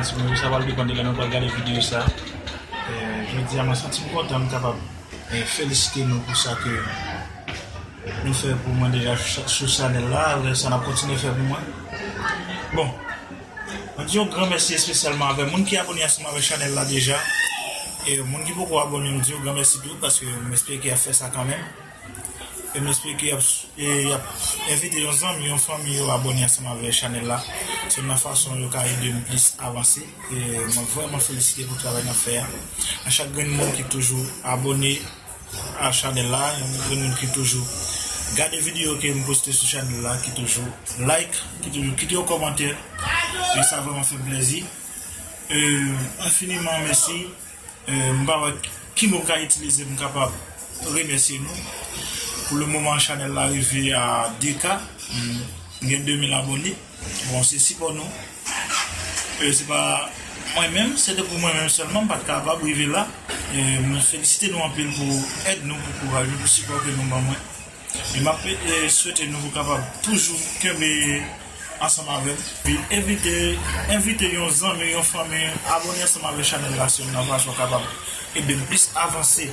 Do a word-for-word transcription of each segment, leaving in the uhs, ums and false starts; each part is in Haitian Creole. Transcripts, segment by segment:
Sa pral depann de lè nou pral gade videyo sa. Eh, jodi a, mwen santi m kontan, m kapab, eh, felisite nou pou sa ke nou fè pou mwen deja sou, sou chanèl la, lè sa n ap kontinye fè pou mwen. Bon, mwen di yon gran mèsi espesyalman avè moun ki abòne ansanm avè chanèl la deja. E moun ki poko abòne, m di yon gran mèsi tou, paske m espere ke y ap fè sa kanmenm. E m espere ke y ap, e y ap envite yon zanmi, yon fanmi yo abòne ansanm avè chanèl la. Se yon fason yo ka ede m plis avanse. E mwen vrèman felisite pou travay n ap fè a. A chak grenn moun ki toujou abòne a chanèl la, yon grenn moun ki toujou gade videyo ke m poste sou chanèl la, ki toujou like, ki toujou kite yon kòmantè. E sa vrèman fè m plezi. E, enfiniman mèsi. E, m pa wè ki mo m ka itilize pou m kapab remèsye nou. Pou le moman, chanèl la rive a de K. M gen de mil abòne. Bon, se sipò nou. E se pa mwen menm, se te pou mwen menm sèlman, m pa t kapab rive la. E mwen felisite nou anpil pou èd nou, pou kouraj nou, pou sipò ke nou ban mwen. E m ap, e, swete nou pou kapab toujou kenbe ansanm avè m. Epi envite, envite yon zanmi, yon fanmi, abòne ansanm avè chanèl la, se yon fason kapab ede m plis avanse.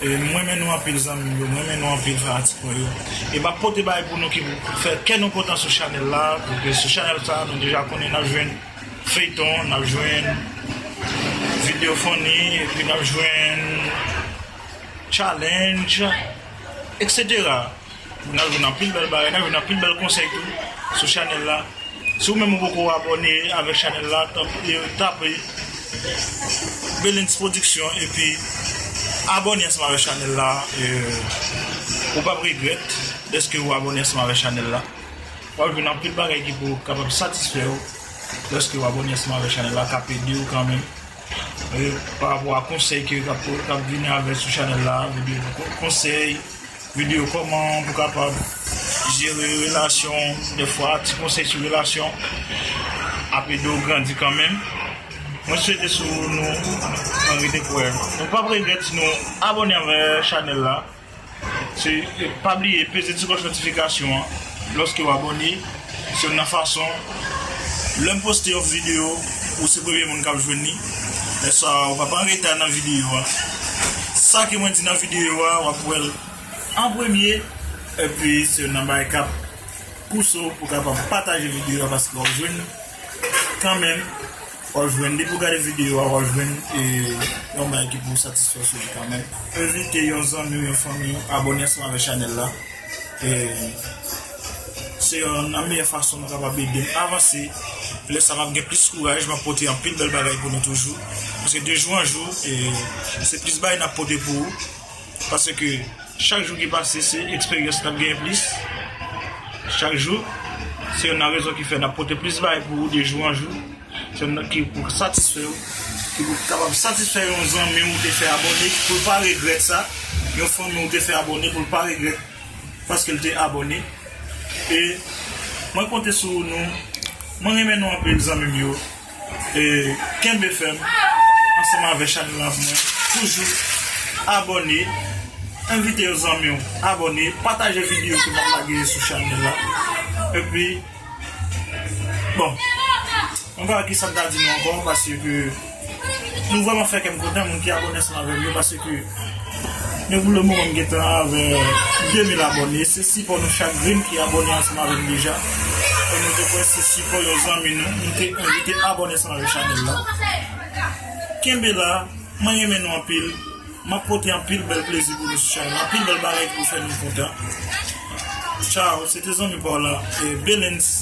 E m renmen nou anpil zanmi m yo, m renmen nou anpil fanatik mwen yo. E m ap pote bagay pou nou ki pou fè kè nou kontan sou chanèl la, pou ke sou chanèl sa, nou deja konnen n ap jwenn feyton, n ap jwenn videyo funny, epi n ap jwenn challenge, et cetera. N ap jwenn anpil bèl bagay, n ap jwenn anpil bèl konsèy tou sou chanèl la. Si w menm ou poko abòne avèk chanèl la, tap-, e, tape Belens Production epi abòne ansanm avèk chanèl la. E, ou p ap regrèt dèske ou abòne ansanm avèk chanèl la. W ap jwenn anpil bagay ki pou kapab satisfè w lèske w abòne ansanm avèk chanèl la, k ap ede w kanmenm. E, pa rapò a konsèy ke k ap, k ap vini avèk sou chanèl la, videyo kon-, konsèy, videyo kòman pou kapab jere relasyon, dèfwa ti konsèy sou relasyon ap ede w grandi kanmenm. Mwen swete si nou, nou rete kwè. Nou p ap regrèt si nou abòne avè chanèl la. Se, pa bliye peze ti klòch notifikasyon an lòske w abòne. Se youn nan fason, lè m poste yon videyo, ou se premye moun k ap jwenn li. Lè sa a, ou p ap an reta nan videyo a. Sa ke mwen di nan videyo a, w ap wè l an premye. Epi, se youn nan bagay k ap pouse w pou w kapab pataje videyo a, paske w ap jwenn kanmenm. W ap jwenn, depi w gade videyo a, w ap jwenn, e, yon bagay ki pou satisfè w sou li kanmenm. Envite yon zanmi w, yon fanmi w abòne ansanm avèk chanèl la. E, se youn nan meyè fason nou kapab ede m avanse. Lè sa, m ap gen plis kouraj, m ap pote anpil bèl bagay pou nou toujou. Paske de jou an jou, e, se plis bagay n ap pote pou ou. Paske chak jou ki pase, se eksperyans n ap genyen plis. Chak jou, se youn nan rezon ki fè n ap pote plis bagay pou ou de jou an jou. Se youn nan ki pou satisfè w, ki pou kapab satisfè yon zanmi w te fè abòne, pou l pa regrèt sa. Yon fanmi w te fè abòne, pou l pa regrèt paske l te abòne. E mwen konte sou nou. Mwen renmen nou anpil, zanmi m yo. E kenbe fèm ansanm avèk chanèl la pou mwen. Toujou abòne. Envite yon zanmi w abòne. Pataje videyo ke m ap lage sou chanèl la. Epi, bon, mwen pa wè kisa m ta di nou ankò, paske nou vrèman fè kè m kontan, moun ki abòne ansanm avè m yo, paske men pou le moman, m gentan avè de mil abòne. Se sipò nou chak grenn ki abòne ansanm avè m deja. E nou te kwè se sipò yon zanmi nou. Nou te envite abòne ansanm avè chanèl la. Kenbe la, mwen renmen nou anpil. M ap pote anpil bèl plezi pou nou sou chanèl la. Anpil bèl bagay ki pou fè nou kontan. Tchao, se te zanmi pa w la, e, Belens.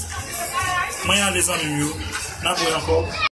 Mwen ale, zanmi m yo. N ap wè ankò.